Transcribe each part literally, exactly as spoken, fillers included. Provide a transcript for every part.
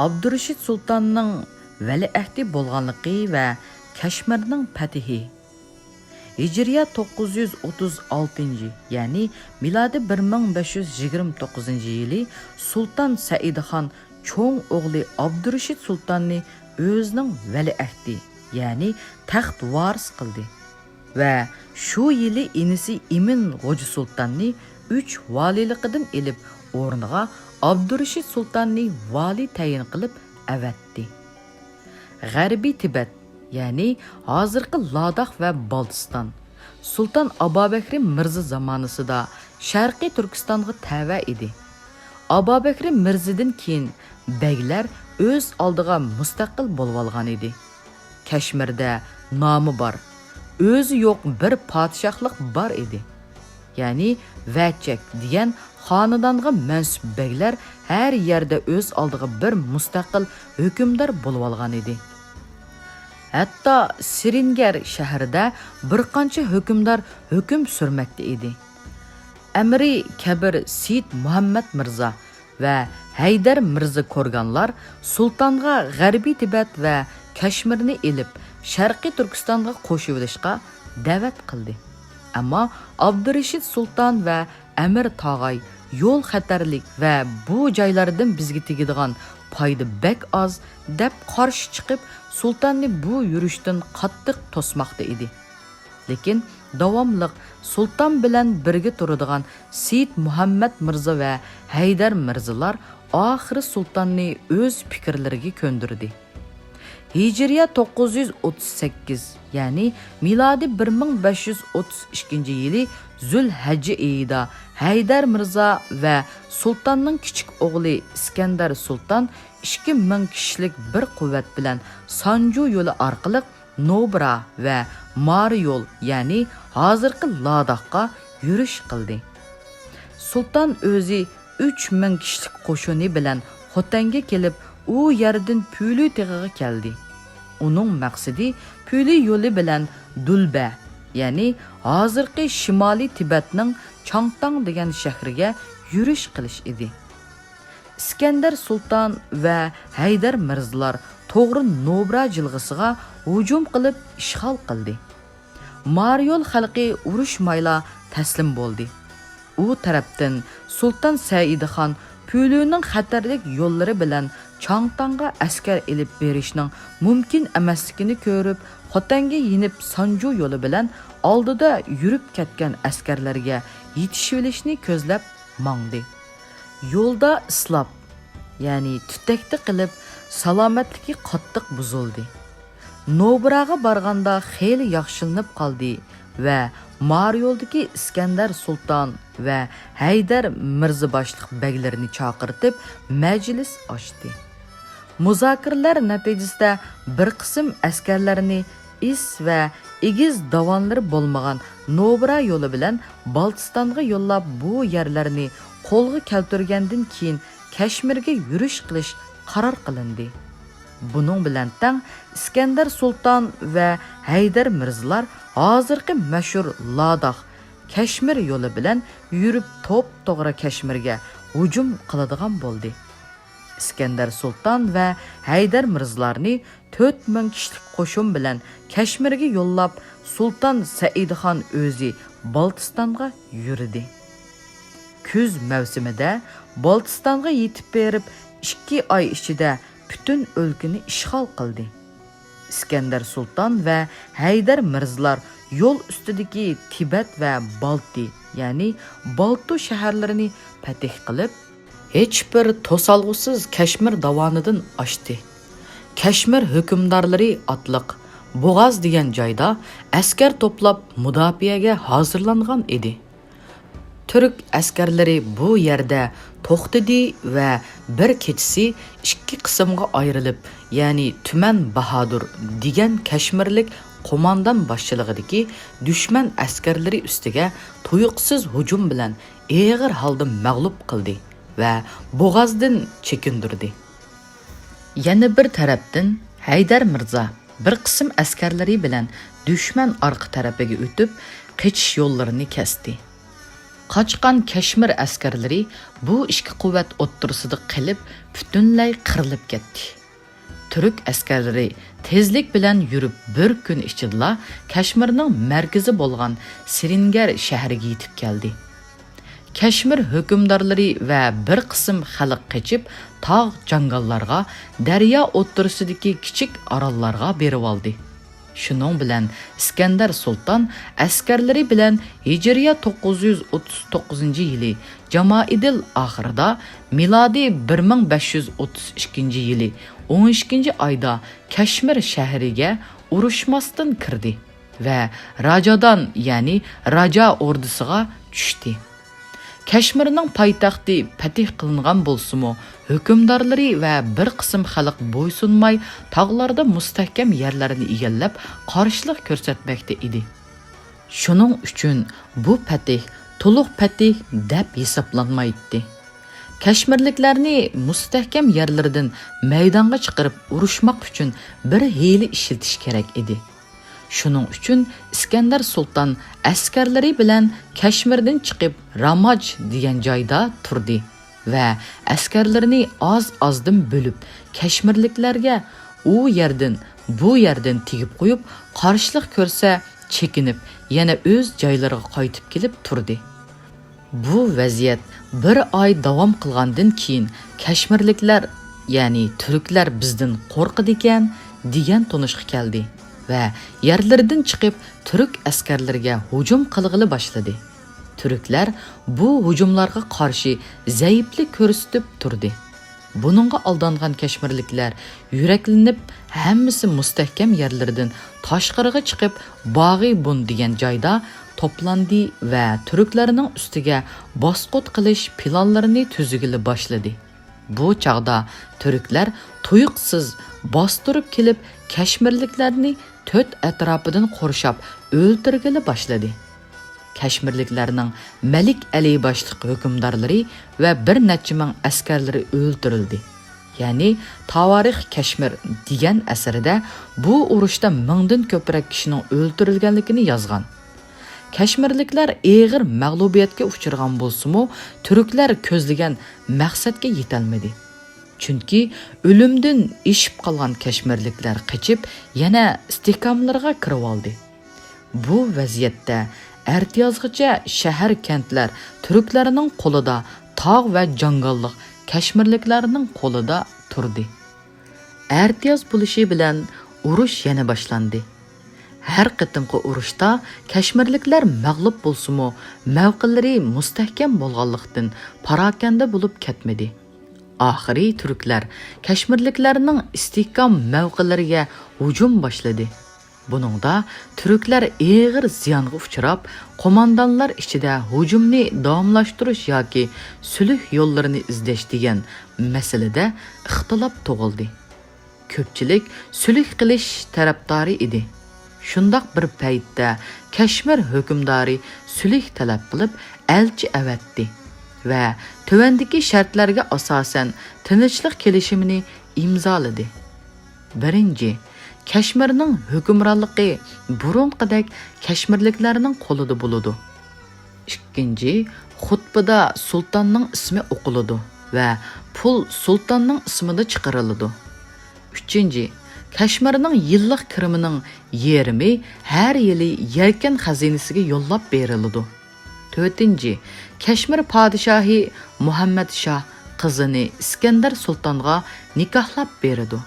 ئابدۇرېشىت سۇلتاننىڭ ۋەلىئەھدى بولغانلىقى ۋە كەشمىرنىڭ پەتھى. ھىجرىيە توققۇز يۈز ئوتتۇز ئالتىنچى، يەنى مىلادىي بىر مىڭ بەش يۈز يىگىرمە توققۇزىنچى يىلى سۇلتان سەئىدخان چوڭ ئوغلى ئابدۇرېشىت سۇلتاننى ئۆزىنىڭ ۋەلىئەھدى، يەنى تەخت ۋارىس قىلدى ۋە شۇ يىلى ئىنىسى ئىمىن غوجا سۇلتاننى ئۈچ ۋالىيلىقىدىن ئېلىپ، ئورنىغا ئابدۇرېشىت سۇلتاننى ۋالىي تەيىن قىلىپ ئەۋەتتى. غەربىي تىبەت، يەنى ھازىرقى لاداخ ۋە بالتىستان، سۇلتان ئابابەكرى مىرزا زامانىسىدا شەرقىي تۈركىستانغا تەۋە ئىدى. ئابابەكرى مىرزىدىن كېيىن بەگلەر ئۆز ئالدىغا مۇستەقىل بولۇۋالغان ئىدى. كەشمىردە نامى بار، ئۆزى يوق بىر پادىشاھلىق بار ئىدى. يەنى ۋەچەك دېگەن خانىدانغا مەنسۇپ بەگلەر ھەر يەردە ئۆز ئالدىغا بىر مۇستەقىل ھۆكۈمدار بولۇۋالغان ئىدى. ھەتتا سېرېنگەر شەھىرىدە بىر قانچە ھۆكۈمدار ھۆكۈم سۈرمەكتە ئىدى. ئەمىرى كەبىر سېيىت مۇھەممەد مىرزا ۋە ھەيدەر مىرزا كورگانلار سۇلتانغا غەربىي تىبەت ۋە كەشمىرنى ئېلىپ، شەرقىي تۈركىستانغا قوشۇۋېلىشقا دەۋەت قىلدى. ئەمما ئابدۇرېشىت سۇلتان ۋە ئەمىر تاغاي يول خەتەرلىك ۋە بۇ جايلاردىن بىزگە تېگىدىغان پايدا بەك ئاز، دەپ قارشى چىقىپ، سۇلتاننى بۇ يۈرۈشتىن قاتتىق توسماقتا ئىدى. لېكىن داۋاملىق سۇلتان بىلەن بىرگە تۇرىدىغان سېيىت مۇھەممەد مىرزا ۋە ھەيدەر مىرزىلار ئاخىرى سۇلتاننى ئۆز پىكىرلىرىگە كۆندۈردى. ھىجرىيە توققۇز يۈز ئوتتۇز سەككىز، يەنى مىلادىي بىر مىڭ بەش يۈز ئوتتۇز ئىككىنچى يىلى زۈلھەججە ئېيىدا ھەيدەر مىرزا ۋە سۇلتاننىڭ كىچىك ئوغلى ئىسكەندەر سۇلتان ئىككى مىڭ كىشىلىك بىر قۇۋۋەت بىلەن سانجۇ يولى ئارقىلىق نوبرا ۋە مارىيول، يەنى ھازىرقى لاداخقا يۈرۈش قىلدى. سۇلتان ئۆزى ئۈچ مىڭ كىشىلىك قوشۇنى بىلەن خوتەنگە كېلىپ، ئۇ يەردىن پۈلۈ تېغىغا كەلدى. ئۇنىڭ مەقسىتى پۈلۈ يولى بىلەن دۇلبە، يەنى ھازىرقى شىمالىي تىبەتنىڭ چاڭتاڭ دېگەن شەھىرىگە يۈرۈش قىلىش ئىدى. ئىسكەندەر سۇلتان ۋە ھەيدەر مىرزىلار توغرا نوبرا جىلغىسىغا ھۇجۇم قىلىپ ئىشغال قىلدى. مارىيول خەلقى ئۇرۇشمايلا تەسلىم بولدى. ئۇ تەرەپتىن سۇلتان سەئىدخان پۈلۈنىڭ خەتەرلىك يوللىرى بىلەن چاڭتاڭغا ئەسكەر ئېلىپ بېرىشنىڭ مۇمكىن ئەمەسلىكىنى كۆرۈپ، خوتەنگە يېنىپ سانجۇ يولى بىلەن ئالدىدا يۈرۈپ كەتكەن ئەسكەرلەرگە يېتىشىۋېلىشنى كۆزلەپ ماڭدى. يولدا ئىسلاپ، يەنى تۈتەكتە قېلىپ، سالامەتلىكى قاتتىق بۇزۇلدى. نوبراغا بارغاندا خېلى ياخشىلىنىپ قالدى ۋە مارىيولدىكى ئىسكەندەر سۇلتان ۋە ھەيدەر مىرزا باشلىق بەگلىرىنى چاقىرتىپ، مەجلىس ئاچتى. مۇزاكىرىلەر نەتىجىسىدە بىر قىسىم ئەسكەرلەرنى ئىس ۋە ئېگىز داۋانلىرى بولمىغان نوبرا يولى بىلەن بالتىستانغا يوللاپ، بۇ يەرلەرنى قولغا كەلتۈرگەندىن كېيىن، كەشمىرگە يۈرۈش قىلىش قارار قىلىندى. بۇنىڭ بىلەن تەڭ، ئىسكەندەر سۇلتان ۋە ھەيدەر مىرزىلار ھازىرقى مەشھۇر لاداخ، كەشمىر يولى بىلەن يۈرۈپ، توپتوغرا كەشمىرگە ھۇجۇم قىلىدىغان بولدى. ئىسكەندەر سۇلتان ۋە ھەيدەر مىرزىلارنى تۆت مىڭ كىشىلىك قوشۇن بىلەن كەشمىرگە يوللاپ، سۇلتان سەئىدخان ئۆزى بالتىستانغا يۈردى. كۈز مەۋسۇمىدە بالتىستانغا يېتىپ بېرىپ، ئىككى ئاي ئىچىدە پۈتۈن ئۆلكىنى ئىشغال قىلدى. ئىسكەندەر سۇلتان ۋە ھەيدەر مىرزىلار يول ئۈستىدىكى تىبەت ۋە بالتى، يەنى بالتۇ شەھەرلىرىنى پەتھ قىلىپ، ھېچبىر توسالغۇسىز كەشمىر داۋانىدىن ئاشتى. كەشمىر ھۆكۈمدارلىرى ئاتلىق بوغاز دېگەن جايدا ئەسكەر توپلاپ، مۇداپىئەگە ھازىرلانغان ئىدى. تۈرك ئەسكەرلىرى بۇ يەردە توختىدى ۋە بىر كېچىسى ئىككى قىسىمغا ئايرىلىپ، يەنى تۈمەن باھادۇر دېگەن كەشمىرلىك قوماندان باشچىلىقىدىكى دۈشمەن ئەسكەرلىرى ئۈستىگە تۇيۇقسىز ھۇجۇم بىلەن ئېغىر ھالدا مەغلۇپ قىلدى ۋە بوغازدىن چېكىندۈردى. يەنە بىر تەرەپتىن، ھەيدەر مىرزا بىر قىسىم ئەسكەرلىرى بىلەن دۈشمەن ئارقا تەرىپىگە ئۆتۈپ، قېچىش يوللىرىنى كەستى. قاچقان كەشمىر ئەسكەرلىرى بۇ ئىككى قۇۋۋەت ئوتتۇرىسىدا قېلىپ، پۈتۈنلەي قىرىلىپ كەتتى. تۈرك ئەسكەرلىرى تېزلىك بىلەن يۈرۈپ، بىر كۈن ئىچىدىلا كەشمىرنىڭ مەركىزى بولغان سىرىنگەر شەھىرىگە يېتىپ كەلدى. كەشمىر ھۆكۈمدارلىرى ۋە بىر قىسىم خەلق قېچىپ، تاغ جاڭگاللارغا، دەريا ئوتتۇرىسىدىكى كىچىك ئاراللارغا بېرىۋالدى. شۇنىڭ بىلەن ئىسكەندەر سۇلتان ئەسكەرلىرى بىلەن ھىجرىيە توققۇز يۈز ئوتتۇز توققۇزىنچى يىلى جامائىدىل ئاخىرىدا، مىلادىي بىر مىڭ بەش يۈز ئوتتۇز ئىككىنچى يىلى ئون ئىككىنچى ئايدا كەشمىر شەھىرىگە ئۇرۇشماستىن كىردى ۋە راجادان، يەنى راجا ئوردىسىغا چۈشتى. كەشمىرنىڭ پايتەختى پەتھ قىلىنغان بولسىمۇ، ھۆكۈمدارلىرى ۋە بىر قىسىم خەلق بويسۇنماي، تاغلاردا مۇستەھكەم يەرلەرنى ئىگىلەپ، قارشىلىق كۆرسەتمەكتە ئىدى. شۇنىڭ ئۈچۈن بۇ پەتھ تولۇق پەتھ دەپ ھېسابلانمايتتى. كەشمىرلىكلەرنى مۇستەھكەم يەرلىرىدىن مەيدانغا چىقىرىپ ئۇرۇشماق ئۈچۈن بىر ھىيلە ئىشلىتىش كېرەك ئىدى. شۇنىڭ ئۈچۈن ئىسكەندەر سۇلتان ئەسكەرلىرى بىلەن كەشمىردىن چىقىپ، راماج دېگەن جايدا تۇردى ۋە ئەسكەرلىرىنى ئاز-ئازدىن بۆلۈپ، كەشمىرلىكلەرگە ئۇ يەردىن، بۇ يەردىن تېگىپ قويۇپ، قارشىلىق كۆرسە چېكىنىپ، يەنە ئۆز جايلىرىغا قايتىپ كېلىپ تۇردى. بۇ ۋەزىيەت بىر ئاي داۋام قىلغاندىن كېيىن، كەشمىرلىكلەر، يەنى تۈركلەر بىزدىن قورقىدىكەن، دېگەن تونۇشقا كەلدى ۋە يەرلىرىدىن چىقىپ، تۈرك ئەسكەرلىرىگە ھۇجۇم قىلغىلى باشلىدى. تۈركلەر بۇ ھۇجۇملارغا قارشى زەئىپلىك كۆرسىتىپ تۇردى. بۇنىڭغا ئالدانغان كەشمىرلىكلەر يۈرەكلىنىپ، ھەممىسى مۇستەھكەم يەرلىرىدىن تاشقىرىغا چىقىپ، باغىبون دېگەن جايدا توپلاندى ۋە تۈركلەرنىڭ ئۈستىگە باسقۇت قىلىش پىلانلىرىنى تۈزگىلى باشلىدى. بۇ چاغدا تۈركلەر تۇيۇقسىز باستۇرۇپ كېلىپ، كەشمىرلىكلەرنى تۆت ئەتراپىدىن قورشاپ ئۆلتۈرگىلى باشلىدى. كەشمىرلىكلەرنىڭ مەلىك ئەلى باشلىق ھۆكۈمدارلىرى ۋە بىر نەچچە مىڭ ئەسكەرلىرى ئۆلتۈرۈلدى. يەنى تاۋارىخ كەشمىر دېگەن ئەسىرىدە بۇ ئۇرۇشتا مىڭدىن كۆپرەك كىشىنىڭ ئۆلتۈرۈلگەنلىكىنى يازغان. كەشمىرلىكلەر ئېغىر مەغلۇبىيەتكە ئۇچرىغان بولسىمۇ، تۈركلەر كۆزلىگەن مەقسەتكە يېتەلمىدى. چۈنكى ئۆلۈمدىن ئېشىپ قالغان كەشمىرلىكلەر قېچىپ، يەنە ئىستىھكاملىرىغا كىرىۋالدى. بۇ ۋەزىيەتتە ئەتىيازغىچە شەھەر-كەنتلەر تۈركلەرنىڭ قولىدا، تاغ ۋە جاڭگاللىق كەشمىرلىكلەرنىڭ قولىدا تۇردى. ئەتىياز بولۇشى بىلەن ئۇرۇش يەنە باشلاندى. ھەر قېتىمقى ئۇرۇشتا كەشمىرلىكلەر مەغلۇپ بولسىمۇ، مەۋقىلىرى مۇستەھكەم بولغانلىقتىن، پاراكەندە بولۇپ كەتمىدى. ئاخىرى تۈركلەر كەشمىرلىكلەرنىڭ ئىستىھكام مەۋقىلىرىگە ھۇجۇم باشلىدى. بۇنىڭدا تۈركلەر ئېغىر زىيانغا ئۇچراپ، قوماندانلار ئىچىدە ھۇجۇمنى داۋاملاشتۇرۇش ياكى سۈلھ يوللىرىنى ئىزدەش دېگەن مەسىلىدە ئىختىلاپ تۇغۇلدى. كۆپچىلىك سۈلھ قىلىش تەرەپدارى ئىدى. شۇنداق بىر پەيتتە كەشمىر ھۆكۈمدارى سۈلھ تەلەپ قىلىپ، ئەلچى ئەۋەتتى ۋە تۆۋەندىكى شەرتلەرگە ئاساسەن تىنچلىق كېلىشىمىنى ئىمزالىدى. بىرىنچى، كەشمىرنىڭ ھۆكۈمرانلىقى بۇرۇنقىدەك كەشمىرلىكلەرنىڭ قولىدا بولىدۇ. ئىككىنچى، خۇتبىدا سۇلتاننىڭ ئىسمى ئوقۇلىدۇ ۋە پۇل سۇلتاننىڭ ئىسمىدا چىقىرىلىدۇ. ئۈچىنچى، كەشمىرنىڭ يىللىق كىرىمىنىڭ يېرىمى ھەر يىلى يەركەن خەزىنىسىگە يوللاپ بېرىلىدۇ. تۆتىنچى، كەشمىر پادىشاھى مۇھەممەد شاھ قىزىنى ئىسكەندەر سۇلتانغا نىكاھلاپ بېرىدۇ.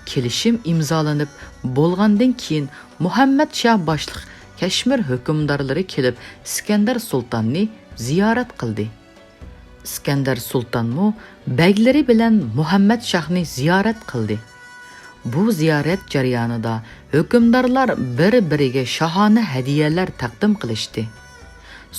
كېلىشىم ئىمزالىنىپ بولغاندىن كېيىن، مۇھەممەد شاھ باشلىق كەشمىر ھۆكۈمدارلىرى كېلىپ، ئىسكەندەر سۇلتاننى زىيارەت قىلدى. ئىسكەندەر سۇلتانمۇ بەگلىرى بىلەن مۇھەممەد شاھنى زىيارەت قىلدى. بۇ زىيارەت جەريانىدا ھۆكۈمدارلار بىر-بىرىگە شاھانە ھەدىيەلەر تەقدىم قىلىشتى.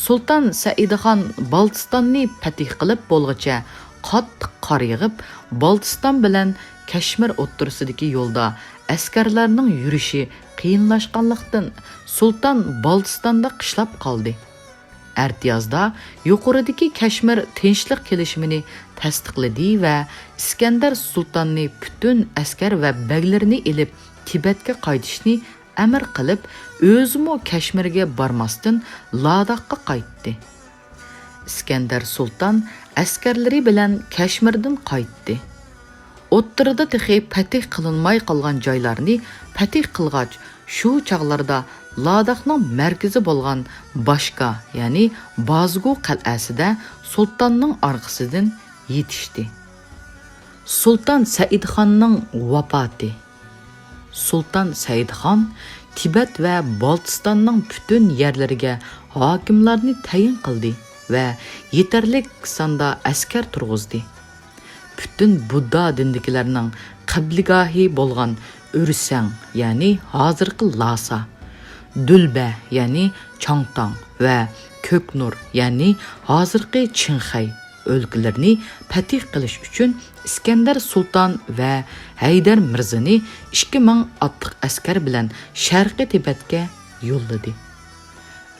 سۇلتان سەئىدخان بالتىستاننى پەتھ قىلىپ بولغۇچە قاتتىق قار يېغىپ، بالتىستان بىلەن كەشمىر ئوتتۇرىسىدىكى يولدا ئەسكەرلەرنىڭ يۈرۈشى قىيىنلاشقانلىقتىن، سۇلتان بالتىستاندا قىشلاپ قالدى. ئەتىيازدا يۇقىرىدىكى كەشمىر تىنچلىق كېلىشىمىنى تەستىقلىدى ۋە ئىسكەندەر سۇلتاننى پۈتۈن ئەسكەر ۋە بەگلىرىنى ئېلىپ تىبەتكە قايتىشنى ئەمىر قىلىپ، ئۆزىمۇ كەشمىرگە بارماستىن، لاداخقا قايتتى. ئىسكەندەر سۇلتان ئەسكەرلىرى بىلەن كەشمىردىن قايتتى. ئوتتۇرىدا تېخى پەتھ قىلىنماي قالغان جايلارنى پەتھ قىلغاچ، شۇ چاغلاردا لاداخنىڭ مەركىزى بولغان باشكا، يەنى بازگۇ قەلئەسىدە سۇلتاننىڭ ئارقىسىدىن يېتىشتى. سۇلتان سەئىدخاننىڭ ۋاپاتى. سۇلتان سەئىدخان تىبەت ۋە بالتىستاننىڭ پۈتۈن يەرلىرىگە ھاكىملارنى تەيىن قىلدى ۋە يېتەرلىك ساندا ئەسكەر تۇرغۇزدى. پۈتۈن بۇددا دىنىدىكىلەرنىڭ قىبلىگاھى بولغان ئۆرسەڭ، يەنى ھازىرقى لاسا، دۈلبە، يەنى چاڭتاڭ ۋە كۆكنۇر، يەنى ھازىرقى چىڭخەي ئۆلكىلىرىنى پەتھ قىلىش ئۈچۈن ئىسكەندەر سۇلتان ۋە ھەيدەر مىرزىنى ئىككى مىڭ ئاتلىق ئەسكەر بىلەن شەرقىي تىبەتكە يوللىدى.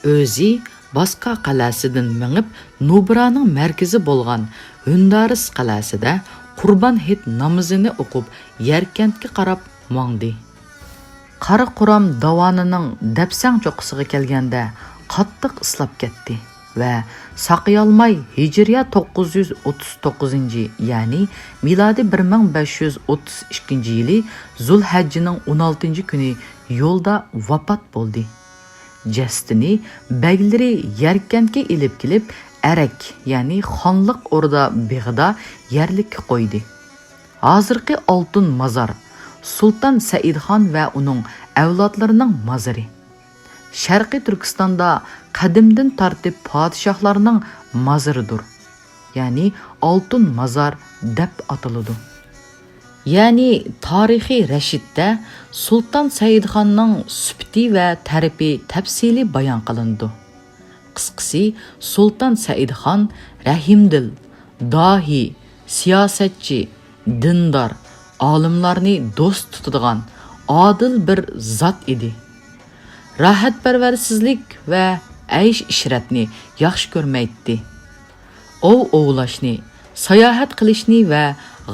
ئۆزى باسكا قەلئەسىدىن مېڭىپ، نۇبرانىڭ مەركىزى بولغان ھۈندارىس قەلئەسىدە قۇربان ھېيت نامىزىنى ئوقۇپ، يەركەنتكە قاراپ ماڭدى. قاراقورام داۋانىنىڭ دەپسەڭ چوققىسىغا كەلگەندە قاتتىق ئىسلاپ كەتتى ۋە ساقىيالماي ھىجرىيە توققۇز يۈز ئوتتۇز توققۇزىنچى، يەنى مىلادىي بىر مىڭ بەش يۈز ئوتتۇز ئىككىنچى يىلى زۇلھەججىنىڭ ئون ئالتىنچى كۈنى يولدا ۋاپات بولدى. جەسىتىنى بەگلىرى يەركەنتكە ئېلىپ كېلىپ، ئەرەك، يەنى خانلىق ئوردا بېغىدا يەرلىككە قويدى. ھازىرقى ئالتۇن مازار، سۇلتان سەئىدخان ۋە ئۇنىڭ ئەۋلادلىرىنىڭ مازىرى. شەرقىي تۈركىستاندا قەدىمدىن تارتىپ پادىشاھلارنىڭ مازىرىدۇر. يەنى ئالتۇن مازار دەپ ئاتىلىدۇ. يەنى تارىخى رەشىدتە سۇلتان سەئىدخاننىڭ سۈپىتى ۋە تەرىپى تەپسىلىي بايان قىلىنىدۇ. قىسقىسى، سۇلتان سەئىدخان رەھىمدىل، داھىي، سىياسەتچى، دىندار، ئالىملارنى دوست تۇتىدىغان ئادىل بىر زات ئىدى. راھەتپەرۋەرسىزلىك ۋە ئەيش-ئىشرەتنى ياخشى كۆرمەيتتى. ئوۋ ئوۋلاشنى، ساياھەت قىلىشنى ۋە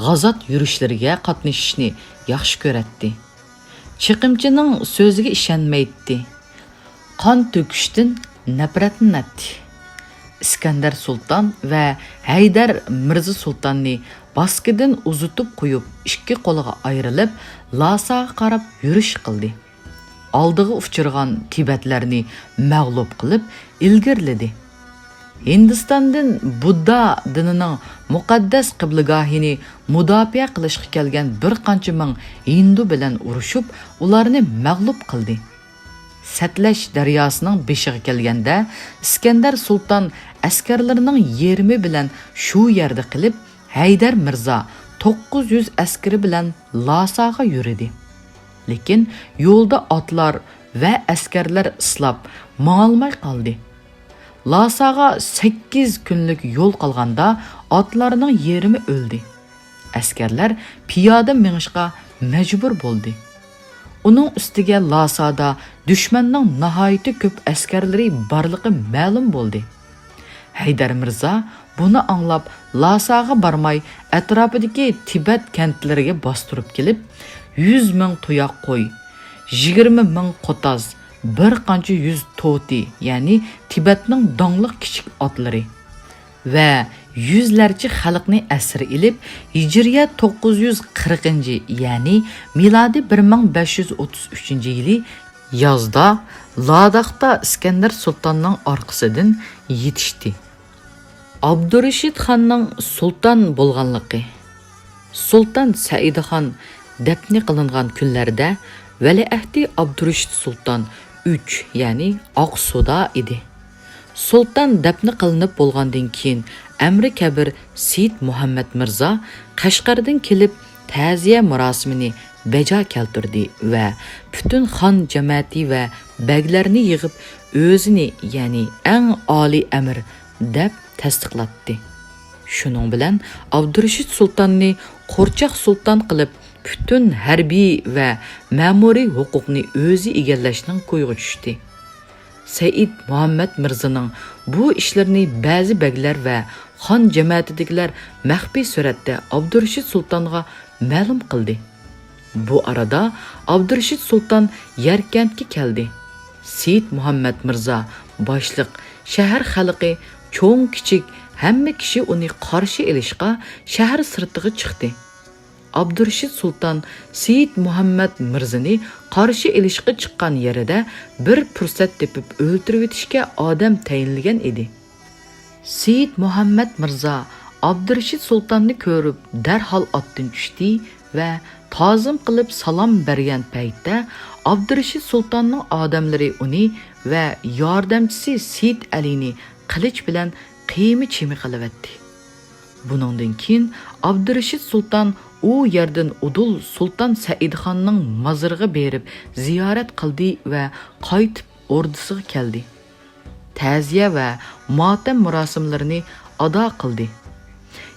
غازات يۈرۈشلىرىگە قاتنىشىشنى ياخشى كۆرەتتى. چېقىمچىنىڭ سۆزىگە ئىشەنمەيتتى. قان تۆكۈشتىن نەپرەتلىنەتتى. ئىسكەندەر سۇلتان ۋە ھەيدەر مىرزا سۇلتاننى باسكىدىن ئۇزىتىپ قويۇپ، ئىككى قولىغا ئايرىلىپ، لاساغا قاراپ يۈرۈش قىلدى. ئالدىغا ئۇچرىغان تىبەتلەرنى مەغلۇپ قىلىپ ئىلگىرىلىدى. ھىندىستاندىن بۇددا دىنىنىڭ مۇقەددەس قىبلىگاھىنى مۇداپىئە قىلىشقا كەلگەن بىر قانچە مىڭ ھىندۇ بىلەن ئۇرۇشۇپ، ئۇلارنى مەغلۇپ قىلدى. سەتلەج دەرياسىنىڭ بېشىغا كەلگەندە، ئىسكەندەر سۇلتان ئەسكەرلىرىنىڭ يېرىمى بىلەن شۇ يەردە قېلىپ، ھەيدەر مىرزا توققۇز يۈز ئەسكىرى بىلەن لاساغا يۈرىدى. لېكىن يولدا ئاتلار ۋە ئەسكەرلەر ئىسلاپ، ماڭالماي قالدى. لاساغا سەككىز كۈنلۈك يول قالغاندا، ئاتلارنىڭ يېرىمى ئۆلدى. ئەسكەرلەر پىيادە مېڭىشقا مەجبۇر بولدى. ئۇنىڭ ئۈستىگە لاسادا دۈشمەننىڭ ناھايىتى كۆپ ئەسكەرلىرى بارلىقى مەلۇم بولدى. ھەيدەر مىرزا بۇنى ئاڭلاپ، لاساغا بارماي، ئەتراپىدىكى تىبەت كەنتلىرىگە باستۇرۇپ كېلىپ، يۈز مىڭ تۇياق قوي، يىگىرمە مىڭ قوتاز، بىر قانچە يۈز توتى، يەنى تىبەتنىڭ داڭلىق كىچىك ئاتلىرى ۋە يۈزلەرچە خەلقنى ئەسىر ئېلىپ، ھىجرىيە توققۇز يۈز قىرىقىنچى، يەنى مىلادىي بىر مىڭ بەش يۈز ئوتتۇز ئۈچىنچى يىلى يازدا لاداختا ئىسكەندەر سۇلتاننىڭ ئارقىسىدىن يېتىشتى. ئابدۇرېشىت خاننىڭ سۇلتان بولغانلىقى. سۇلتان سەئىدخان دەپنە قىلىنغان كۈنلەردە ۋەلىئەھدى ئابدۇرېشىت سۇلتان ئۈچ، يەنى ئاقسۇدا ئىدى. سۇلتان دەپنە قىلىنىپ بولغاندىن كېيىن، ئەمرى كەبىر سېيىت مۇھەممەد مىرزا قەشقەردىن كېلىپ، تەزىيە مۇراسىمىنى بەجا كەلتۈردى ۋە پۈتۈن خان جەمەتى ۋە بەگلەرنى يىغىپ، ئۆزىنى، يەنى ئەڭ ئالىي ئەمىر دەپ تەستىقلاتتى. شۇنىڭ بىلەن ئابدۇرېشىت سۇلتاننى قورچاق سۇلتان قىلىپ، پۈتۈن ھەربىي ۋە مەمۇرىي ھوقۇقنى ئۆزى ئىگىلەشنىڭ كويىغا چۈشتى. سەئىد مۇھەممەد مىرزىنىڭ بۇ ئىشلىرىنى بەزى بەگلەر ۋە خان جەمەتىدىكىلەر مەخپىي سۈرەتتە ئابدۇرېشىت سۇلتانغا مەلۇم قىلدى. بۇ ئارىدا ئابدۇرېشىت سۇلتان يەركەنتكە كەلدى. سېيىت مۇھەممەد مىرزا باشلىق شەھەر خەلقى چوڭ-كىچىك ھەممە كىشى ئۇنى قارشى ئېلىشقا شەھەر سىرتىغا چىقتى. ئابدۇرېشىت سۇلتان سېيىت مۇھەممەد مىرزىنى قارشى ئېلىشقا چىققان يېرىدە بىر پۇرسەت تېپىپ ئۆلتۈرۈۋېتىشكە ئادەم تەيىنلىگەن ئىدى. سېيىت مۇھەممەد مىرزا ئابدۇرېشىت سۇلتاننى كۆرۈپ دەرھال ئاتتىن چۈشتى ۋە تازىم قىلىپ سالام بەرگەن پەيتتە، ئابدۇرېشىت سۇلتاننىڭ ئادەملىرى ئۇنى ۋە ياردەمچىسى سېيىت ئەلىنى قىلىچ بىلەن قىيما چىمى قىلىۋەتتى. بۇنىڭدىن كېيىن ئابدۇرېشىت سۇلتان ئۇ يەردىن ئۇدۇل سۇلتان سەئىدخاننىڭ مازىرىغا بېرىپ زىيارەت قىلدى ۋە قايتىپ ئوردىسىغا كەلدى. تەزىيە ۋە ماتەم مۇراسىملىرىنى ئادا قىلدى.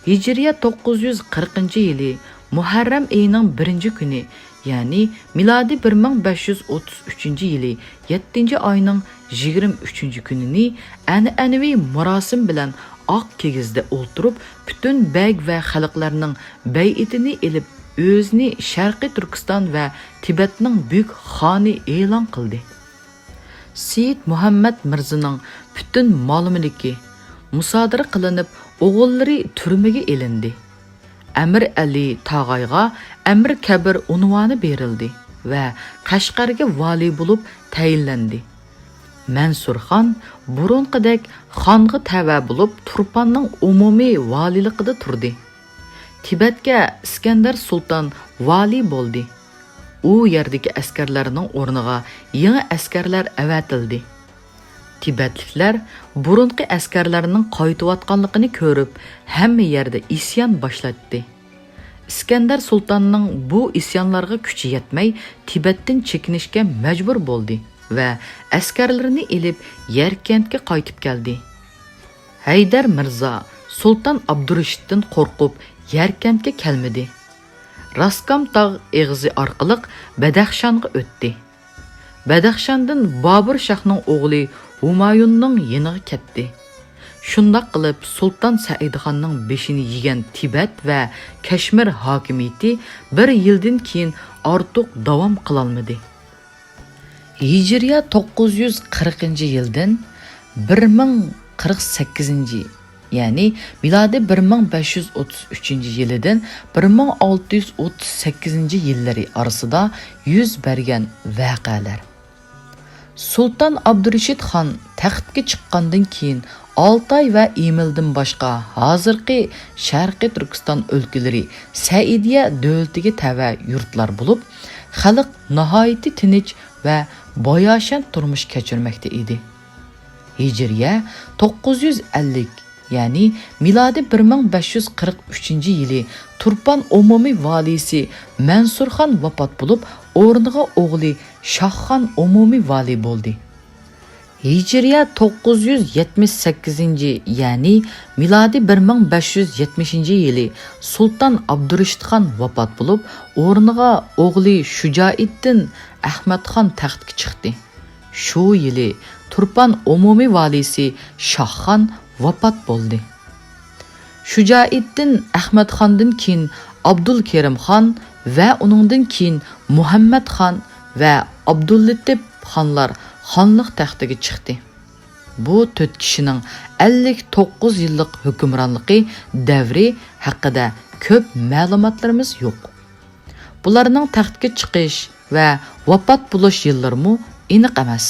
ھىجرىيە توققۇز يۈز قىرىقىنچى يىلى مۇھەررەم ئېيىنىڭ بىرىنچى كۈنى، يەنى مىلادىي بىر مىڭ بەش يۈز ئوتتۇز ئۈچىنچى يىلى يەتتىنچى ئاينىڭ يىگىرمە ئۈچىنچى كۈنىنى ئەنئەنىۋى مۇراسىم بىلەن ئاق كىگىزدە ئولتۇرۇپ، پۈتۈن بەگ ۋە خەلقلەرنىڭ بەيئىتىنى ئېلىپ، ئۆزىنى شەرقىي تۈركىستان ۋە تىبەتنىڭ بۈك خانى ئېلان قىلدى. سېيىت مۇھەممەد مىرزىنىڭ پۈتۈن مال-مۈلكى مۇسادىرە قىلىنىپ، ئوغۇللىرى تۈرمىگە ئېلىندى. ئەمىر ئەلى تاغايغا ئەمىر كەبىر ئۇنۋانى بېرىلدى ۋە قەشقەرگە ۋالىي بولۇپ تەيىنلەندى. مەنسۇرخان بۇرۇنقىدەك خانغا تەۋە بولۇپ، تۇرپاننىڭ ئومۇمىي ۋالىيلىقىدا تۇردى. تىبەتكە ئىسكەندەر سۇلتان ۋالىي بولدى. ئۇ يەردىكى ئەسكەرلەرنىڭ ئورنىغا يېڭى ئەسكەرلەر ئەۋەتىلدى. تىبەتلىكلەر بۇرۇنقى ئەسكەرلەرنىڭ قايتىۋاتقانلىقىنى كۆرۈپ، ھەممە يەردە ئىسيان باشلاتتى. ئىسكەندەر سۇلتاننىڭ بۇ ئىسيانلارغا كۈچى يەتمەي، تىبەتتىن چېكىنىشكە مەجبۇر بولدى ۋە ئەسكەرلىرىنى ئېلىپ، يەركەنتكە قايتىپ كەلدى. ھەيدەر مىرزا سۇلتان ئابدۇرېشىتتىن قورقۇپ، يەركەنتكە كەلمىدى. راسكام تاغ ئېغىزى ئارقىلىق بەدەخشانغا ئۆتتى. بەدەخشاندىن بابۇر شاھنىڭ ئوغلى ھۇمايۇننىڭ يېنىغا كەتتى. شۇنداق قىلىپ، سۇلتان سەئىدخاننىڭ بېشىنى يېگەن تىبەت ۋە كەشمىر ھاكىمىيىتى بىر يىلدىن كېيىن ئارتۇق داۋام قىلالمىدى. ھىجرىيە توققۇز يۈز قىرىقىنچى يىلدىن بىر مىڭ قىرىق سەككىزىنچى، يەنى مىلادىي بىر مىڭ بەش يۈز ئوتتۇز ئۈچىنچى يىلىدىن بىر مىڭ ئالتە يۈز ئوتتۇز سەككىزىنچى يىللىرى ئارىسىدا يۈز بەرگەن ۋەقەلەر. سۇلتان ئابدۇرېشىت خان تەختكە چىققاندىن كېيىن، ئالتاي ۋە ئىمىلدىن باشقا ھازىرقى شەرقىي تۈركىستان ئۆلكىلىرى سەئىدىيە دۆلىتىگە تەۋە يۇرتلار بولۇپ، خەلق ناھايىتى تىنچ ۋە باياشان تۇرمۇش كەچۈرمەكتە ئىدى. ھىجرىيە توققۇز يۈز ئەللىك، يەنى مىلادىي بىر مىڭ بەش يۈز قىرىق ئۈچىنچى يىلى تۇرپان ئومۇمىي ۋالىيسى مەنسۇرخان ۋاپات بولۇپ، ئورنىغا ئوغلى شاھخان ئومۇمىي ۋالىي بولدى. ھىجرىيە توققۇز يۈز يەتمىش سەككىزىنچى، يەنى مىلادىي بىر مىڭ بەش يۈز يەتمىشىنچى يىلى سۇلتان ئابدۇرېشىت خان ۋاپات بولۇپ، ئورنىغا ئوغلى شۇجائىددىن ئەخمەت خان تەختكە چىقتى. شۇ يىلى تۇرپان ئومۇمىي ۋالىيسى شاھخان ۋاپات بولدى. شۇجائىددىن ئەخمەت خاندىن كېيىن ئابدۇلكېرىم خان ۋە ئۇنىڭدىن كېيىن مۇھەممەت خان ۋە ئابدۇللىتىپ خانلار خانلىق تەختىگە چىقتى. بۇ تۆت كىشىنىڭ ئەللىك توققۇز يىللىق ھۆكۈمرانلىقى دەۋرى ھەققىدە كۆپ مەلۇماتلىرىمىز يوق. بۇلارنىڭ تەختكە چىقىش ۋە ۋاپات بولۇش يىللىرىمۇ ئېنىق ئەمەس.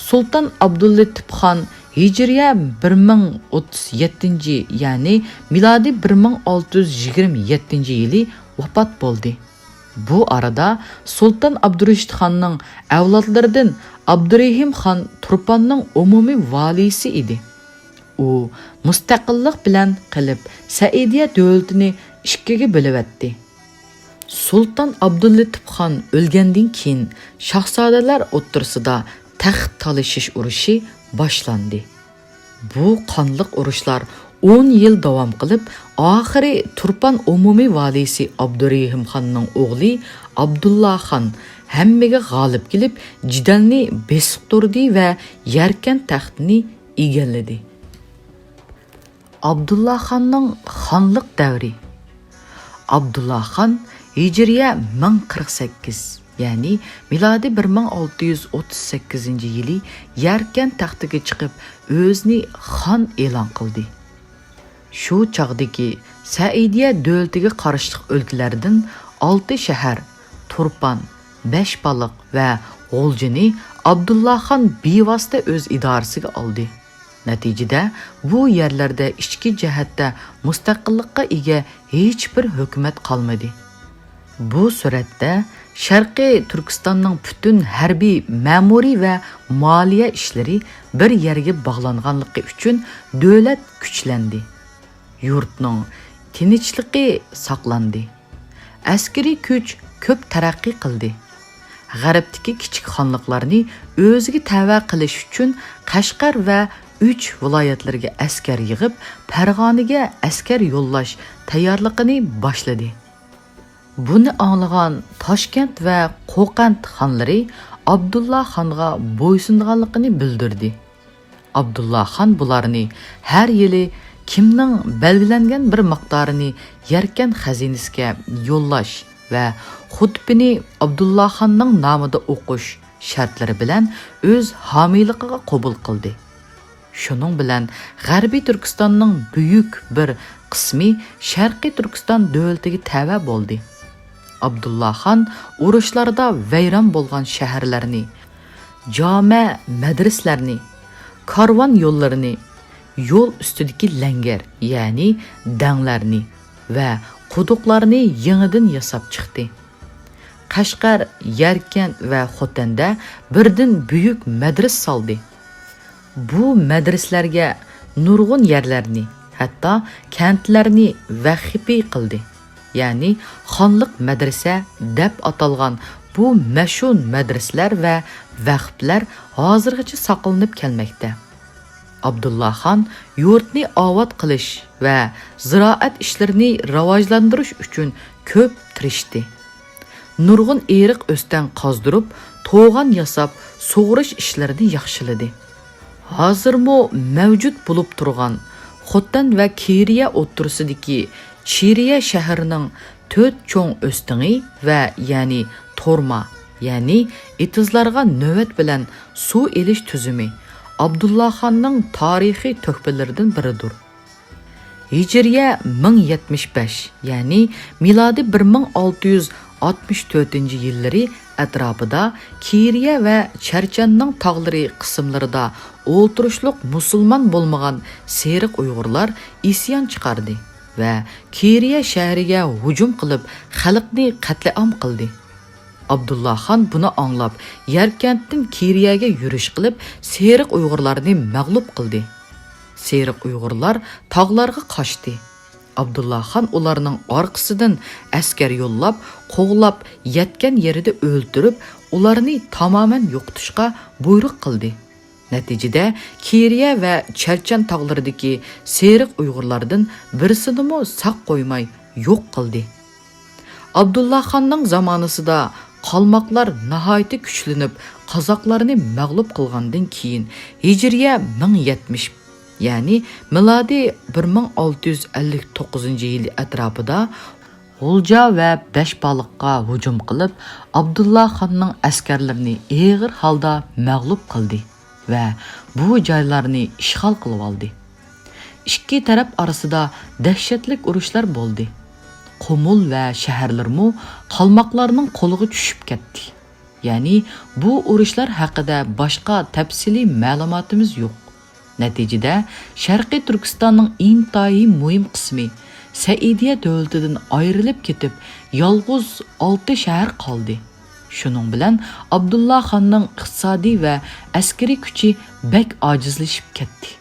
سۇلتان ئابدۇللېتىپ خان ھىجرىيە بىر مىڭ ئوتتۇز يەتتىنچى، يەنى مىلادىي بىر مىڭ ئالتە يۈز يىگىرمە يەتتىنچى يىلى ۋاپات بولدى. بۇ ئارىدا سۇلتان ئابدۇرېشىت خاننىڭ ئەۋلادلىرىدىن ئابدۇرېھىم خان تۇرپاننىڭ ئومۇمىي ۋالىيسى ئىدى. ئۇ مۇستەقىللىق بىلەن قېلىپ، سەئىدىيە دۆلىتىنى ئىككىگە بۆلۈۋەتتى. سۇلتان ئابدۇللېتىپ خان ئۆلگەندىن كېيىن، شاھزادىلەر ئوتتۇرىسىدا تەخت تالىشىش ئۇرۇشى باشلاندى. بۇ قانلىق ئۇرۇشلار ئون يىل داۋام قىلىپ، ئاخىرى تۇرپان ئومۇمىي ۋالىيسى ئابدۇرېھىم خاننىڭ ئوغلى ئابدۇللا خان ھەممىگە غالىب كېلىپ، جېدەلنى بېسىپ تۇردى ۋە يەركەنت تەختىنى ئىگىلىدى. ئابدۇللا خاننىڭ خانلىق دەۋرى. ئابدۇللا خان ھىجرىيە مىڭ قىرىق سەككىز، يەنى مىلادىي بىر مىڭ ئالتە يۈز ئوتتۇز سەككىزىنچى يىلى يەركەنت تەختىگە چىقىپ، ئۆزىنى خان ئېلان قىلدى. شۇ چاغدىكى سەئىدىيە دۆلىتىگە قاراشلىق ئۆلكىلەردىن ئالتە شەھەر، تۇرپان، بەشبالىق ۋە غۇلجىنى ئابدۇللا خان بىۋاسىتە ئۆز ئىدارىسىگە ئالدى. نەتىجىدە، بۇ يەرلەردە ئىچكى جەھەتتە مۇستەقىللىققا ئىگە ھېچبىر ھۆكۈمەت قالمىدى. بۇ سۈرەتتە شەرقىي تۈركىستاننىڭ پۈتۈن ھەربىي، مەمۇرىي ۋە مالىيە ئىشلىرى بىر يەرگە باغلانغانلىقى ئۈچۈن دۆلەت كۈچلەندى. يۇرتنىڭ تىنچلىقى ساقلاندى. ئەسكىرىي كۈچ كۆپ تەرەققىي قىلدى. غەربتىكى كىچىك خانلىقلارنى ئۆزىگە تەۋە قىلىش ئۈچۈن قەشقەر ۋە ئۈچ ۋىلايەتلىرىگە ئەسكەر يىغىپ، پەرغانىگە ئەسكەر يوللاش تەييارلىقىنى باشلىدى. بۇنى ئاڭلىغان تاشكەنت ۋە قوقەنت خانلىرى ئابدۇللا خانغا بويسۇنىدىغانلىقىنى بىلدۈردى. ئابدۇللا خان بۇلارنى ھەر يىلى كىمنىڭ بەلگىلەنگەن بىر مىقدارىنى يەركەنت خەزىنىسىگە يوللاش ۋە خۇتبىنى ئابدۇللا خاننىڭ نامىدا ئوقۇش شەرتلىرى بىلەن ئۆز ھامىيلىقىغا قوبۇل قىلدى. شۇنىڭ بىلەن غەربىي تۈركىستاننىڭ بۈيۈك بىر قىسمى شەرقىي تۈركىستان دۆلىتىگە تەۋە بولدى. ئابدۇللا خان ئۇرۇشلاردا ۋەيران بولغان شەھەرلەرنى، جامە مەدرىسىلەرنى، كارۋان يوللىرىنى، يول ئۈستىدىكى لەڭگەر، يەنى دەڭلەرنى ۋە قۇدۇقلارنى يېڭىدىن ياساپ چىقتى. قەشقەر، يەركەنت ۋە خوتەندە بىردىن بۈيۈك مەدرىسە سالدى. بۇ مەدرىسىلەرگە نۇرغۇن يەرلەرنى، ھەتتا كەنتلەرنى ۋەخپىي قىلدى. يەنى خانلىق مەدرىسە دەپ ئاتالغان بۇ مەشھۇر مەدرىسىلەر ۋە ۋەخپلەر ھازىرغىچە ساقلىنىپ كەلمەكتە. ئابدۇللا خان يۇرتنى ئاۋات قىلىش ۋە زىرائەت ئىشلىرىنى راۋاجلاندۇرۇش ئۈچۈن كۆپ تىرىشتى. نۇرغۇن ئېرىق ئۆستەڭ قازدۇرۇپ، توغان ياساپ، سۇغىرىش ئىشلىرىنى ياخشىلىدى. ھازىرمۇ مەۋجۇت بولۇپ تۇرغان خوتەن ۋە كېرىيە ئوتتۇرىسىدىكى چىرىيە شەھىرىنىڭ تۆت چوڭ ئۆستىڭى ۋە يەنى تورما، يەنى ئېتىزلارغا نۆۋەت بىلەن سۇ ئېلىش تۈزۈمى ئابدۇللا خاننىڭ تارىخىي تۆھپىلىرىدىن بىرىدۇر. ھىجرىيە مىڭ يەتمىش بەش، يەنى مىلادىي بىر مىڭ ئالتە يۈز ئاتمىش تۆتىنچى يىللىرى ئەتراپىدا كېرىيە ۋە چەرچەننىڭ تاغلىرى قىسىملىرىدا ئولتۇرۇشلۇق مۇسۇلمان بولمىغان سېرىق ئۇيغۇرلار ئىسيان چىقاردى ۋە كېرىيە شەھىرىگە ھۇجۇم قىلىپ، خەلقنى قەتلىئام قىلدى. ئابدۇللا خان بۇنى ئاڭلاپ، يەركەنتتىن كېرىيەگە يۈرۈش قىلىپ، سېرىق ئۇيغۇرلارنى مەغلۇپ قىلدى. سېرىق ئۇيغۇرلار تاغلارغا قاچتى. ئابدۇللا خان ئۇلارنىڭ ئارقىسىدىن ئەسكەر يوللاپ، قوغلاپ، يەتكەن يېرىدە ئۆلتۈرۈپ، ئۇلارنى تامامەن يوقىتىشقا بۇيرۇق قىلدى. نەتىجىدە، كېرىيە ۋە چەرچەن تاغلىرىدىكى سېرىق ئۇيغۇرلاردىن بىرسىنىمۇ ساق قويماي يوق قىلدى. ئابدۇللا خاننىڭ زامانىسىدا قالماقلار ناھايىتى كۈچلىنىپ، قازاقلارنى مەغلۇپ قىلغاندىن كېيىن، ھىجرىيە مىڭ يەتمىش، يەنى مىلادىي بىر مىڭ ئالتە يۈز ئەللىك توققۇزىنچى يىلى ئەتراپىدا غۇلجا ۋە بەشبالىققا ھۇجۇم قىلىپ، ئابدۇللا خاننىڭ ئەسكەرلىرىنى ئېغىر ھالدا مەغلۇپ قىلدى ۋە بۇ جايلارنى ئىشغال قىلىۋالدى. ئىككى تەرەپ ئارىسىدا دەھشەتلىك ئۇرۇشلار بولدى. قۇمۇل ۋە شەھەرلىرىمۇ قالماقلارنىڭ قولىغا چۈشۈپ كەتتى. يەنى بۇ ئۇرۇشلار ھەققىدە باشقا تەپسىلىي مەلۇماتىمىز يوق. نەتىجىدە، شەرقىي تۈركىستاننىڭ ئىنتايىن مۇھىم قىسمى، سەئىدىيە دۆلىتىدىن ئايرىلىپ كېتىپ، يالغۇز ئالتە شەھەر قالدى. شۇنىڭ بىلەن ئابدۇللا خاننىڭ ئىقتىسادىي ۋە ئەسكىرىي كۈچى بەك ئاجىزلىشىپ كەتتى.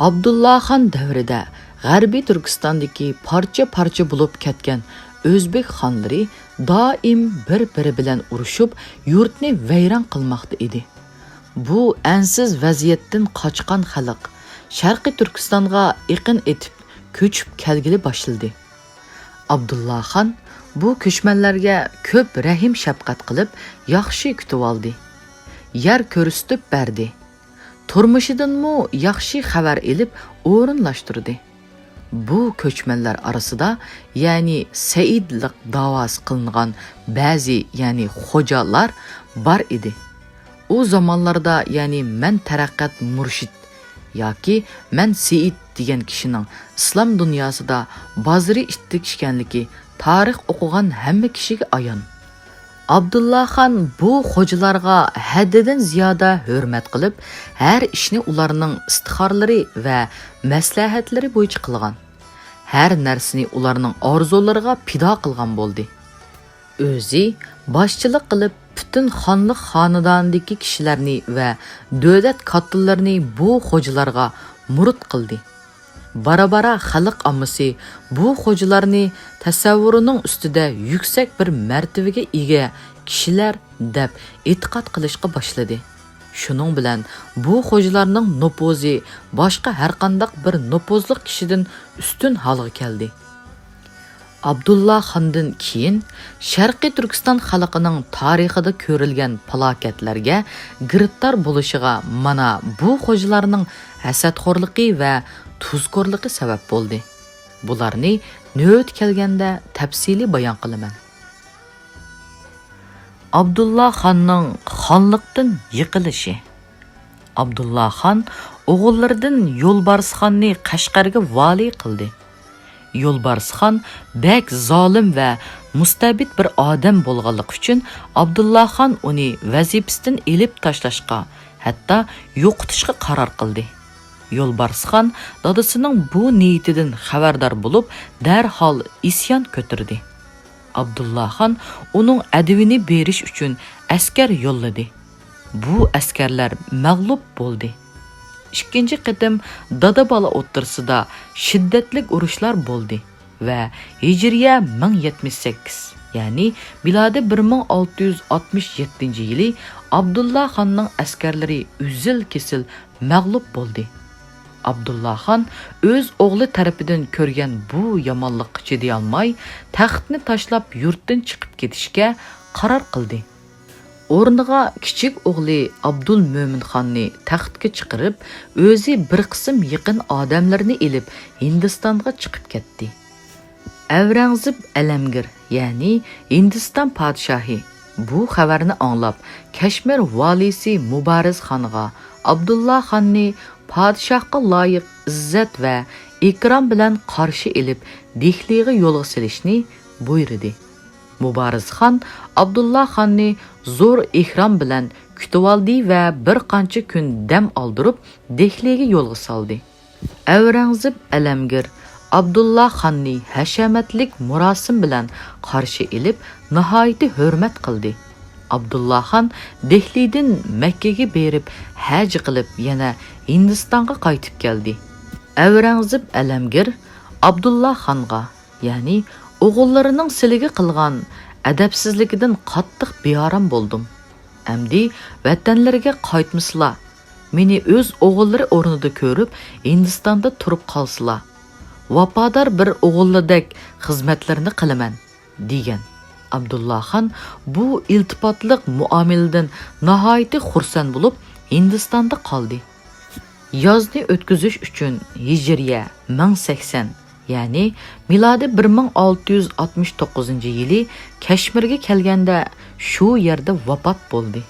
ئابدۇللا خان دەۋرىدە غەربىي تۈركىستاندىكى پارچە-پارچە بولۇپ كەتكەن ئۆزبېك خانلىرى دائىم بىر-بىرى بىلەن ئۇرۇشۇپ، يۇرتنى ۋەيران قىلماقتا ئىدى. بۇ ئەنسىز ۋەزىيەتتىن قاچقان خەلق شەرقىي تۈركىستانغا ئېقىن ئېتىپ، كۆچۈپ كەلگىلى باشلىدى. ئابدۇللا خان بۇ كۆچمەنلەرگە كۆپ رەھىم-شەپقەت قىلىپ، ياخشى كۈتۈۋالدى. يەر كۆرسىتىپ بەردى. تۇرمۇشىدىنمۇ ياخشى خەۋەر ئېلىپ ئورۇنلاشتۇردى. بۇ كۆچمەنلەر ئارىسىدا، يەنى سەئىدلىق داۋاسى قىلىنغان بەزى، يەنى خوجالار بار ئىدى. ئۇ زامانلاردا، يەنى مەن تەرەققەت مۇرشىد ياكى مەن سېيىت دېگەن كىشىنىڭ ئىسلام دۇنياسىدا بازىرى ئىتتىك ئىكەنلىكى تارىخ ئوقۇغان ھەممە كىشىگە ئايان. ئابدۇللا خان بۇ خوجىلارغا ھەددىدىن زىيادە ھۆرمەت قىلىپ، ھەر ئىشنى ئۇلارنىڭ ئىستىخارىلىرى ۋە مەسلىھەتلىرى بويىچە قىلغان. ھەر نەرسىنى ئۇلارنىڭ ئارزۇلىرىغا پىدا قىلغان بولدى. ئۆزى باشچىلىق قىلىپ، پۈتۈن خانلىق خانىدانىدىكى كىشىلەرنى ۋە دۆلەت كاتتىلىرىنى بۇ خوجىلارغا مۇرىت قىلدى. بارا-بارا خەلق ئاممىسى بۇ خوجىلارنى تەسەۋۋۇرىنىڭ ئۈستىدە يۈكسەك بىر مەرتىۋىگە ئىگە كىشىلەر دەپ ئېتىقاد قىلىشقا باشلىدى. شۇنىڭ بىلەن بۇ خوجىلارنىڭ نوپۇزى باشقا ھەرقانداق بىر نوپۇزلۇق كىشىدىن ئۈستۈن ھالغا كەلدى. ئابدۇللا خاندىن كېيىن شەرقىي تۈركىستان خەلقىنىڭ تارىخىدا كۆرۈلگەن پالاكەتلەرگە گىرىپتار بولۇشىغا مانا بۇ خوجىلارنىڭ ھەسەتخورلۇقى ۋە تۇزكورلۇقى سەۋەب بولدى. بۇلارنى نۆۋىتى كەلگەندە تەپسىلىي بايان قىلىمەن. ئابدۇللا خاننىڭ خانلىقتىن يىقىلىشى. ئابدۇللا خان ئوغۇللىرىدىن يولبارس خاننى قەشقەرگە ۋالىي قىلدى. يولبارس خان بەك زالىم ۋە مۇستەبىت بىر ئادەم بولغانلىقى ئۈچۈن، ئابدۇللا خان ئۇنى ۋەزىپىسىدىن ئېلىپ تاشلاشقا، ھەتتا يوقىتىشقا قارار قىلدى. يولبارس خان دادىسىنىڭ بۇ نىيىتىدىن خەۋەردار بولۇپ، دەرھال ئىسيان كۆتۈردى. ئابدۇللا خان ئۇنىڭ ئەدىۋىنى بېرىش ئۈچۈن ئەسكەر يوللىدى. بۇ ئەسكەرلەر مەغلۇپ بولدى. ئىككىنچى قېتىم دادا-بالا ئوتتۇرىسىدا شىددەتلىك ئۇرۇشلار بولدى ۋە ھىجرىيە مىڭ يەتمىش سەككىز، يەنى مىلادىي بىر مىڭ ئالتە يۈز ئاتمىش يەتتىنچى يىلى ئابدۇللا خاننىڭ ئەسكەرلىرى ئۈزۈل-كېسىل مەغلۇپ بولدى. ئابدۇللا خان ئۆز ئوغلى تەرىپىدىن كۆرگەن بۇ يامانلىققا چىدىيالماي، تەختنى تاشلاپ يۇرتتىن چىقىپ كېتىشكە قارار قىلدى. ئورنىغا كىچىك ئوغلى ئابدۇلمۆمىن خاننى تەختكە چىقىرىپ، ئۆزى بىر قىسىم يېقىن ئادەملىرىنى ئېلىپ ھىندىستانغا چىقىپ كەتتى. ئەۋرەڭزىب ئەلەمگىر، يەنى ھىندىستان پادىشاھى بۇ خەۋەرنى ئاڭلاپ، كەشمىر ۋالىيسى مۇبارىز خانغا ئابدۇللا خاننى پادىشاھقا لايىق ئىززەت ۋە ئىكرام بىلەن قارشى ئېلىپ، دېھلىغا يولغا سېلىشنى بۇيرۇدى. مۇبارىز خان ئابدۇللا خاننى زور ئېھرام بىلەن كۈتۈۋالدى ۋە بىر قانچە كۈن دەم ئالدۇرۇپ، دېھلىگە يولغا سالدى. ئەۋرەڭزىب ئەلەمگىر ئابدۇللا خاننى ھەشەمەتلىك مۇراسىم بىلەن قارشى ئېلىپ، ناھايىتى ھۆرمەت قىلدى. ئابدۇللا خان دېھلىدىن مەككىگە بېرىپ، ھەج قىلىپ، يەنە ھىندىستانغا قايتىپ كەلدى. ئەۋرەڭزىب ئەلەمگىر ئابدۇللا خانغا، يەنى ئوغۇللىرىنىڭ سىلىگە قىلغان ئەدەپسىزلىكىدىن قاتتىق بىئارام بولدۇم. ئەمدى ۋەتەنلىرىگە قايتمىسىلا، مېنى ئۆز ئوغۇللىرى ئورنىدا كۆرۈپ، ھىندىستاندا تۇرۇپ قالسىلا، ۋاپادار بىر ئوغۇللىدەك خىزمەتلىرىنى قىلىمەن، دېگەن. ئابدۇللا خان بۇ ئىلتىپاتلىق مۇئامىلىدىن ناھايىتى خۇرسەن بولۇپ، ھىندىستاندا قالدى. يازنى ئۆتكۈزۈش ئۈچۈن ھىجرىيە مىڭ سەكسەن، يەنى مىلادىي بىر مىڭ ئالتە يۈز ئاتمىش توققۇزىنچى يىلى كەشمىرگە كەلگەندە، شۇ يەردە ۋاپات بولدى.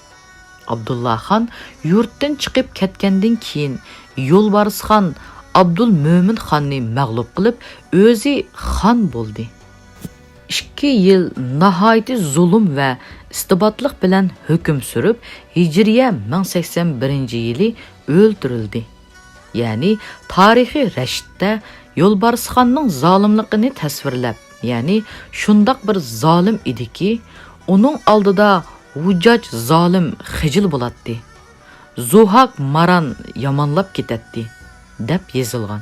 ئابدۇللا خان يۇرتتىن چىقىپ كەتكەندىن كېيىن، يولبارس خان ئابدۇلمۆمىن خاننى مەغلۇپ قىلىپ، ئۆزى خان بولدى. ئىككى يىل ناھايىتى زۇلۇم ۋە ئىستىبداتلىق بىلەن ھۆكۈم سۈرۈپ، ھىجرىيە مىڭ سەكسەن بىرىنچى يىلى ئۆلتۈرۈلدى. يەنى تارىخىي رەشىدتە يولبارسخاننىڭ زالىملىقىنى تەسۋىرلەپ، يەنى شۇنداق بىر زالىم ئىدىكى، ئۇنىڭ ئالدىدا ھۇجاج زالىم خىجىل بولاتتى. زوھاك ماران يامانلاپ كېتەتتى، دەپ يېزىلغان.